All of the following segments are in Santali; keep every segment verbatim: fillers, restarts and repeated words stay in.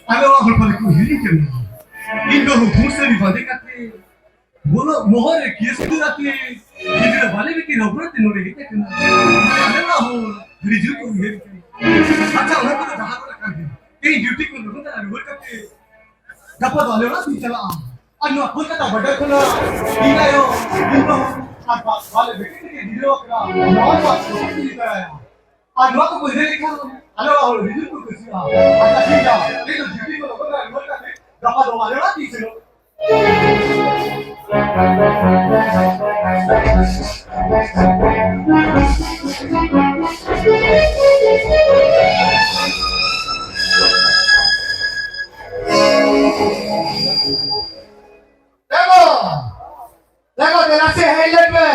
ᱟᱞᱮ ᱚᱲᱟᱜ ᱦᱚᱲ ᱯᱟᱞᱮ ᱠᱚ ᱦᱤᱲᱤᱧ ᱠᱮᱫᱟ᱾ ᱤᱧ ᱫᱚ ᱦᱩᱢ ᱥᱟᱹᱲᱤ ᱵᱟᱸᱫᱮ ᱠᱟᱛᱮ, ᱵᱚᱞᱚ ᱢᱚᱦᱚᱨ ᱨᱮ ᱠᱮᱥ ᱠᱚ ᱟᱛᱮ, ᱜᱤᱫᱽᱨᱟᱹ ᱵᱟᱞᱮ ᱵᱤᱴᱤ ᱨᱚᱵᱚᱲ ᱛᱮ ᱱᱚᱰᱮ ᱦᱮᱡ ᱟᱠᱟᱱᱟ᱾ ᱟᱞᱮ ᱚᱲᱟᱜ ᱦᱚᱲ ᱟᱹᱰᱤ ᱡᱳᱨ ᱠᱚ ᱩᱭᱦᱟᱹᱨ ᱠᱟᱱᱟ᱾ ᱟᱪᱪᱷᱟ, ᱚᱱᱟ ᱠᱚᱫᱚ ᱡᱟᱦᱟᱸ ᱠᱚᱨᱮ ᱠᱟᱱ ᱜᱮ, ᱛᱮᱦᱮᱧ ᱰᱤᱭᱩᱴᱤ ᱠᱷᱚᱱ ᱞᱚᱜᱚᱱ ᱫᱷᱟᱨᱟ ᱨᱩᱣᱟᱹᱲ ᱠᱟᱛᱮ ᱜᱟᱯᱟ ᱫᱚ ᱟᱞᱮ ᱚᱲᱟᱜ ᱛᱤᱧ ᱪᱟᱞᱟᱜᱼᱟ᱾ ᱟᱨ ᱱᱚᱣᱟ ᱠᱳᱞᱠᱟᱛᱟ ᱵᱚᱰᱟᱨ ᱠᱷᱚᱱᱟᱜ ᱤᱧ ᱟᱭᱳ, ᱤᱧ ᱵᱟᱹᱦᱩ ᱟᱨ ᱵᱟ-, ᱵᱟᱞᱮ ᱵᱤᱴᱤ ᱛᱟᱹᱠᱤᱱ ᱜᱤᱫᱽᱨᱟᱹ ᱠᱟᱱᱟ᱾ ᱱᱚᱣᱟ ᱫᱚ ᱟᱨ ᱪᱮᱫ ᱤᱧ ᱞᱟᱹᱭ ᱫᱟᱲᱮᱭᱟᱜᱼᱟ? ᱟᱨ ᱱᱚᱣᱟ ᱠᱚ ᱵᱟᱹᱧ ᱞᱟᱹᱭ ᱞᱮᱠᱷᱟᱱ ᱟᱞᱮ ᱚᱲᱟᱜ ᱦᱚᱲ ᱟᱹᱰᱤ ᱡᱳᱨ ᱠᱚ ᱠᱩᱥᱤᱜᱼᱟ᱾ ᱟᱪᱪᱷᱟ, ᱴᱷᱤᱠ ᱜᱮᱭᱟ᱾ ᱛᱮᱦᱮᱧ ᱫᱚ ᱰᱤᱭᱩᱴᱤ ᱠᱷᱚᱱ ᱞᱚᱜᱚᱱ ᱫᱷᱟᱨᱟ ᱨᱩᱣᱟᱹᱲ ᱠᱟᱛᱮ ᱜᱟᱯᱟ ᱫᱚ ᱟᱞᱮ ᱚᱲᱟᱜ ᱛᱤᱧ ᱥᱮᱱᱚᱜ᱾ ᱮ ᱜᱚ, ᱮ ᱜᱚ, ᱫᱮᱞᱟ ᱥᱮ ᱦᱮᱡ ᱞᱮᱱ ᱯᱮ᱾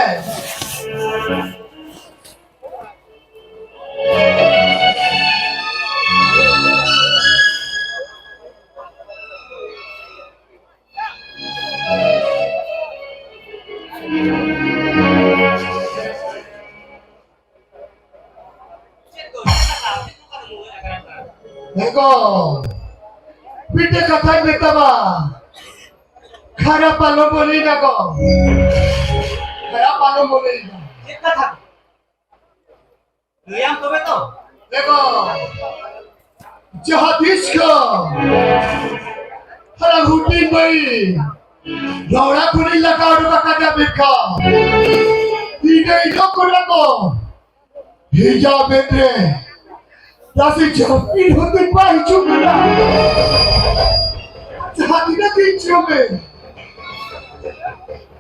ᱮ ᱜᱚ, ᱢᱤᱫᱴᱮᱡ ᱠᱟᱛᱷᱟᱧ ᱢᱮᱛᱟᱢᱟ, ᱠᱷᱟᱨᱟᱯ ᱟᱞᱚᱢ ᱢᱚᱱᱮᱭᱟ ᱜᱚ, ᱠᱷᱟᱨᱟᱯ ᱟᱞᱚᱢ ᱢᱚᱱᱮᱭᱟ᱾ ᱪᱮᱫ ᱠᱟᱛᱷᱟ? ᱞᱟᱹᱭᱟᱢ ᱛᱚᱵᱮ ᱛᱚ᱾ ᱮ ᱜᱚ, ᱡᱟᱦᱟᱸ ᱛᱤᱥ ᱠᱷᱚᱱ ᱦᱟᱲᱟᱢ ᱦᱩᱰᱤᱧ ᱢᱟᱹᱭ ᱞᱟᱣᱲᱟ ᱠᱷᱚᱱᱤᱧ ᱞᱟᱜᱟᱣ ᱦᱚᱴᱚ ᱠᱟᱫᱮᱭᱟ, ᱢᱮᱱᱠᱷᱟᱱ ᱤᱧ ᱤᱧ ᱠᱚᱲᱟ ᱠᱚ ᱦᱤᱡᱟ ᱢᱮᱱᱨᱮ ᱨᱟᱥᱮ ᱡᱟᱹᱯᱤᱫ ᱦᱚᱸᱛᱤᱧ ᱵᱟᱭ ᱦᱤᱡᱩᱜ ᱠᱟᱱᱟ᱾ ᱡᱟᱦᱟᱸ ᱛᱤᱱᱟᱹᱜ ᱫᱤᱱ ᱪᱚ ᱢᱮ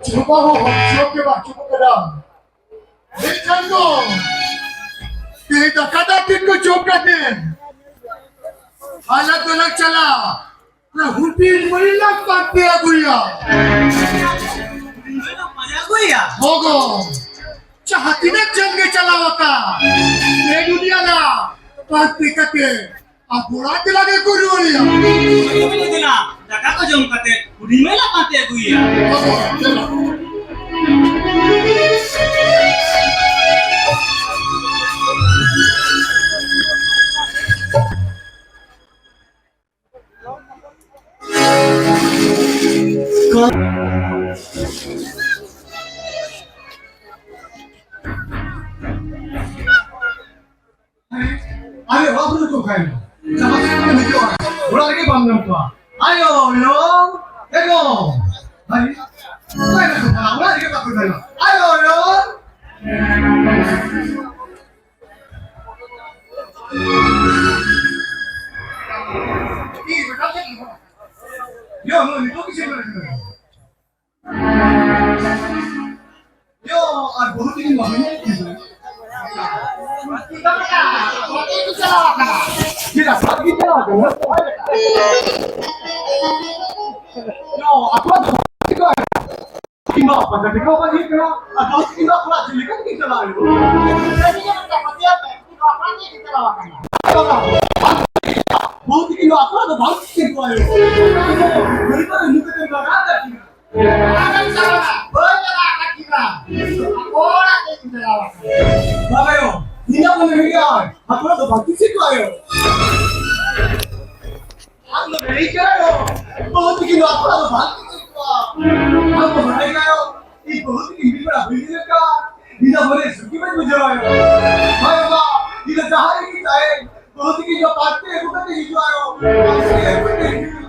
ᱡᱚᱢᱟ ᱦᱚᱸ ᱦᱚᱡᱚᱢ ᱜᱮ ᱵᱟᱝ ᱦᱤᱡᱩᱜ ᱠᱟᱱᱟ᱾ ᱢᱮᱱᱠᱷᱟᱱ ᱫᱚ ᱛᱮᱦᱮᱧ ᱫᱟᱠᱟ ᱫᱚ ᱛᱤᱱ ᱠᱚ ᱡᱚᱢ ᱠᱟᱛᱮ ᱟᱞᱮ ᱫᱚᱞᱮ ᱪᱟᱞᱟᱜᱼᱟ᱾ ᱚᱱᱟ ᱦᱩᱰᱤᱧ ᱢᱟᱹᱭ ᱞᱮ ᱯᱟᱱᱛᱮ ᱟᱹᱜᱩᱭᱟ᱾ ᱦᱩᱰᱤᱧ ᱢᱟᱹᱭ ᱞᱮ ᱯᱟᱸᱡᱟ ᱟᱹᱜᱩᱭᱟ? ᱜᱚᱜᱚ, ᱡᱟᱦᱟᱸ ᱛᱤᱱᱟᱹᱜ ᱡᱷᱟᱹᱞ ᱜᱮ ᱪᱟᱞᱟᱣ ᱟᱠᱟᱱ, ᱯᱮ ᱫᱩᱱᱤᱭᱟᱹ ᱨᱮ ᱯᱟᱱᱛᱮ ᱠᱟᱛᱮ ᱟᱵᱚ ᱚᱲᱟᱜ ᱛᱮ ᱞᱟᱜᱮ ᱠᱚ ᱨᱩᱣᱟᱹᱲᱮᱭᱟ᱾ ᱦᱳᱭ, ᱦᱳᱭ, ᱫᱮᱞᱟ, ᱫᱟᱠᱟ ᱠᱚ ᱡᱚᱢ ᱠᱟᱛᱮ ᱦᱩᱰᱤᱧ ᱢᱟᱹᱭ ᱞᱮ ᱯᱟᱱᱛᱮ ᱟᱹᱜᱩᱭᱮᱭᱟ᱾ ᱜᱚᱜᱚ, ᱪᱟᱞᱟᱜ᱾ ᱟᱨᱮ, ᱚᱲᱟᱜ ᱠᱷᱚᱱ ᱫᱚᱠᱚ ᱚᱠᱟᱭᱮᱱᱟ? ᱡᱟᱦᱟᱸ ᱥᱮᱫ ᱠᱷᱚᱱ ᱦᱤᱡᱩᱜᱼᱟ, ᱚᱲᱟᱜ ᱨᱮᱜᱮ ᱵᱟᱢ ᱧᱟᱢ ᱠᱚᱣᱟ᱾ ᱟᱭᱳ, ᱟᱭᱳ, ᱮ ᱜᱚ᱾ ᱟᱨᱮ, ᱚᱠᱟᱭᱮᱱᱟ ᱠᱚ? ᱚᱲᱟᱜ ᱨᱮᱜᱮ ᱵᱟᱠᱚ ᱛᱟᱦᱮᱱᱟ᱾ ᱟᱭᱳ, ᱟᱭᱳ᱾ ᱭᱳ, ᱱᱩᱭ ᱱᱤᱛᱚᱜ ᱜᱮ ᱪᱮᱫ ᱞᱮᱠᱟ? ᱭᱳ, ᱟᱨ ᱵᱟᱹᱦᱩ ᱛᱟᱹᱠᱤᱱ ᱵᱟᱠᱤᱱ ᱧᱮᱞ ᱠᱤᱱᱟ᱾ ᱪᱮᱫᱟᱜ ᱵᱟᱠᱤᱱ ᱪᱟᱞᱟᱣ ᱟᱠᱟᱱᱟ? ᱪᱮᱫᱟᱜ ᱵᱟᱠᱤᱱ ᱪᱟᱞᱟᱣ ᱟᱠᱟᱱᱟ? ᱭᱳ, ᱟᱠᱚ ᱫᱚ ᱵᱟᱠᱤᱱ ᱪᱟᱞᱟᱣ ᱟᱠᱟᱱᱟ᱾ ᱤᱧ ᱵᱟᱵᱟ ᱯᱟᱸᱡᱟ ᱛᱮᱠᱚ ᱵᱟᱹᱧ ᱦᱮᱡ ᱠᱟᱱᱟ᱾ ᱟᱨ ᱵᱟᱹᱦᱩ ᱛᱟᱹᱠᱤᱱ ᱫᱚ ᱟᱠᱚ ᱚᱲᱟᱜ ᱪᱮᱫ ᱞᱮᱠᱟ ᱛᱮᱠᱤᱱ ᱪᱟᱞᱟᱣ ᱮᱱᱟ? ᱵᱟᱹᱦᱩ ᱛᱟᱹᱠᱤᱱ ᱫᱚ ᱟᱠᱚ ᱚᱲᱟᱜ ᱫᱚ ᱵᱟᱝ ᱠᱤᱱ ᱪᱟᱞᱟᱣ ᱮᱱᱟ᱾ ᱵᱟᱹᱲᱤᱡ ᱵᱟᱹᱲᱤᱡ ᱧᱩ ᱠᱟᱛᱮ ᱞᱟᱜᱟᱣ ᱠᱟᱜ ᱠᱤᱱᱟ᱾ ᱵᱟᱹᱧ ᱪᱟᱞᱟᱣ ᱟᱠᱟᱱᱟ᱾ ᱚᱲᱟᱜ ᱛᱮᱧ ᱪᱟᱞᱟᱣ ᱟᱠᱟᱱᱟ᱾ ᱵᱟᱵᱟᱭᱳ, ᱤᱧᱟᱹᱜ ᱢᱚᱱᱮ ᱦᱩᱭᱩᱜᱼᱟ, ᱟᱠᱚ ᱚᱲᱟᱜ ᱫᱚ ᱵᱟᱝ ᱠᱤᱱ ᱪᱮᱫ ᱠᱚᱣᱟ ᱭᱳ᱾ ᱟᱢ ᱫᱚ ᱵᱮᱲᱮ ᱪᱮᱬᱮ ᱫᱚ, ᱵᱟᱹᱦᱩ ᱛᱟᱹᱠᱤᱱ ᱫᱚ ᱟᱠᱚ ᱚᱲᱟᱜ ᱫᱚ ᱵᱟᱝ ᱠᱤᱱ ᱪᱮᱫ ᱠᱚᱣᱟ᱾ ᱟᱢ ᱫᱚ ᱵᱟᱲᱟᱭ ᱜᱮᱭᱟ ᱭᱳ, ᱤᱧ ᱵᱟᱹᱦᱩ ᱛᱟᱹᱠᱤᱱ ᱢᱤᱫ ᱵᱮᱲᱟ ᱵᱟᱹᱧ ᱧᱮᱞ ᱠᱚᱣᱟ, ᱤᱧ ᱫᱚ ᱢᱚᱱᱮ ᱥᱩᱠ ᱜᱮ ᱵᱟᱹᱧ ᱵᱩᱡᱷᱟᱹᱣᱟ ᱭᱳ᱾ ᱦᱳᱭ ᱵᱟᱵᱟ, ᱤᱧ ᱫᱚ ᱡᱟᱦᱟᱸ ᱨᱮᱜᱮᱧ ᱛᱟᱦᱮᱱ, ᱵᱟᱹᱦᱩ ᱛᱟᱹᱠᱤᱱ ᱫᱚ ᱯᱟᱱᱛᱮ ᱟᱹᱜᱩ ᱠᱟᱛᱮ ᱦᱤᱡᱩᱜ ᱟᱭᱳ᱾ ᱯᱟᱱᱛᱮ ᱟᱹᱜᱩ ᱠᱟᱛᱮ ᱦᱤᱡᱩᱜ᱾